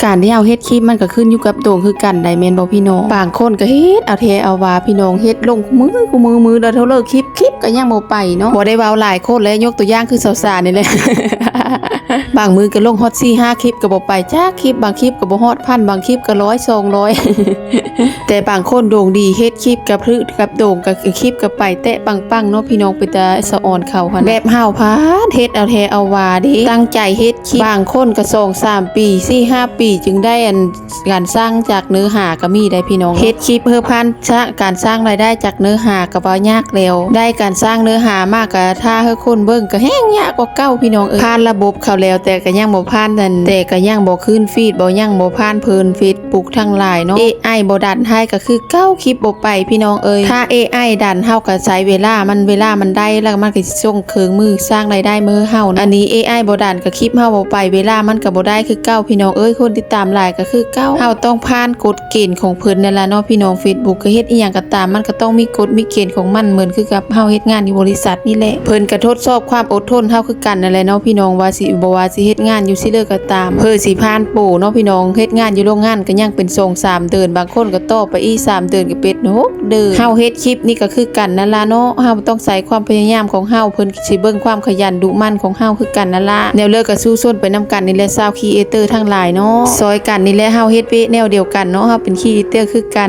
ການທີ່ເຮົາເຮັດຄລິບມັນກໍຂຶ້ນຢູ່ກັບດວງຄືກັນໄດ໋ ແມ່ນບໍ່ພີ່ນ້ອງ? ບາງຄົນກໍເຮັດເອົາແທ້ເອົາວ່າພີ່ນ້ອງ ເຮັດລົງຄູ່ມື້ ຄູ່ມື້ ມື້ລະເທົ່າເລີກຄລິບ ຄລິບກໍຍັງບໍ່ໄປເນາະ. ບໍ່ໄດ້ເວົ້າຫຼາຍຄົນແລະ ຍົກຕົວຢ່າງຄືສາວໆນີ້ແຫຼະ ບາງມື້ກໍລົງຮອດສີ່ຫ້າຄລິບກໍບໍ່ໄປຈັກຄລິບ ບາງຄລິບກໍບໍ່ຮອດພັນ ບາງຄລິບກໍຮ້ອຍສອງຮ້ອຍ ແຕ່ບາງຄົນດວງດີ ເຮັດຄລິບກັບພຶກັບໂດ່ງ ກັບຄລິບກໍໄປແຕະປັງໆເນາະ ພີ່ນ້ອງ ເປັນຕາສະອອນເຂົາຫັ້ນ. ແບບເຮົາພັດເຮັດເອົາແທ້ເອົາວ່າເດ້ ຕັ້ງໃຈເຮັດຄລິບ ບາງຄົນກໍສອງສາມປີ ສີ່ຫ້າປີ ຈຶ່ງໄດ້ອັນ ການສ້າງຈາກເນື້ອຫາກໍມີໄດ໋ພີ່ນ້ອງ. ເຮັດຄລິບເພື່ອຜ່ານ ສ້າງ ການສ້າງລາຍໄດ້ຈາກເນື້ອຫາກໍບໍ່ຍາກແລ້ວ ໄດ້ການສ້າງເນື້ອຫາມາກໍຖ້າໃຫ້ຄົນເບິ່ງກໍແຮ່ງຍາກກວ່າເກົ່າພີ່ນ້ອງເອີຍ. ຜ່ານລະບົບເຂົາແລ້ວ ແຕ່ກໍຍັງບໍ່ຜ່ານນັ້ນ ແຕ່ກໍຍັງບໍ່ຂຶ້ນຟີດ ບໍ່ ຍັງບໍ່ຜ່ານເພີນເຟສບຸກທັງຫຼາຍເນາະ. ເອໄອບໍ່ດັນໃຫ້ກໍຄືເກົ່າ ຄລິບບໍ່ໄປພີ່ນ້ອງເອີຍ. ຖ້າເອໄອດັນ ເຮົາກໍໃຊ້ເວລາມັນ ເວລາມັນໄດ້ ແລ້ວມັນກໍຊິສົ່ງເຄື່ອງມືສ້າງລາຍໄດ້ມາໃຫ້ເຮົາ. ອັນນີ້ເອໄອບໍ່ດັນ ກໍຄລິບເຮົາບໍ່ໄປ ເວລາມັນກໍບໍ່ໄດ້ຄືເກົ່າພີ່ນ້ອງເອີຍ. ຄົນຕິດຕາມຫຼາຍກໍຄືເກົ່າ ເຮົາຕ້ອງຜ່ານກົດເກນຂອງເພິ່ນນັ້ນລະເນາະພີ່ນ້ອງ. ເຟສບຸກກໍເຮັດອີ່ຫຍັງກໍຕາມ ມັນກໍຕ້ອງມີກົດມີເກນຂອງມັນ ເໝືອນຄືກັບເຮົາເຮັດງານຢູ່ບໍລິສັດນີ້ແຫຼະ ເພິ່ນກໍທົດສອບຄວາມອົດທົນເຮົາຄືກັນນັ້ນແຫຼະເນາະພີ່ນ້ອງ ວ່າຊິ ບໍ່ວ່າຊິເຮັດງານຢູ່ຊິເລີກກໍຕາມ ເພື່ອຊິຜ່ານໂປເນາະພີ່ນ້ອງ. ເຮັດງານຢູ່ໂຮງງານກໍຍັງເປັນສອງສາມເດືອນ ບາງຄົນກໍຕໍ່ໄປອີກສາມເດືອນ ກໍເປັນຫົກເດີ. ເຮົາເຮັດຄລິບນີ້ກໍຄືກັນນັ້ນລະເນາະ ເຮົາຕ້ອງໃຊ້ຄວາມພະຍາຍາມຂອງເຮົາ ເພິ່ນຊິເບິ່ງຄວາມຂະຫຍັນດຸໝັ່ນຂອງເຮົາຄືກັນນັ້ນລະ. ແນວເລີກກໍສູ້ຊົນໄປນຳກັນນີ້ແຫຼະ ຊາວຄຣີເອເຕີທັງຫຼາຍເນາະ ຊ່ອຍກັນນີ້ແຫຼະ ເຮົາເຮັດເວແນວດຽວກັນເນາະ ເຮົາເປັນຄຣີເອເຕີຄືກັນ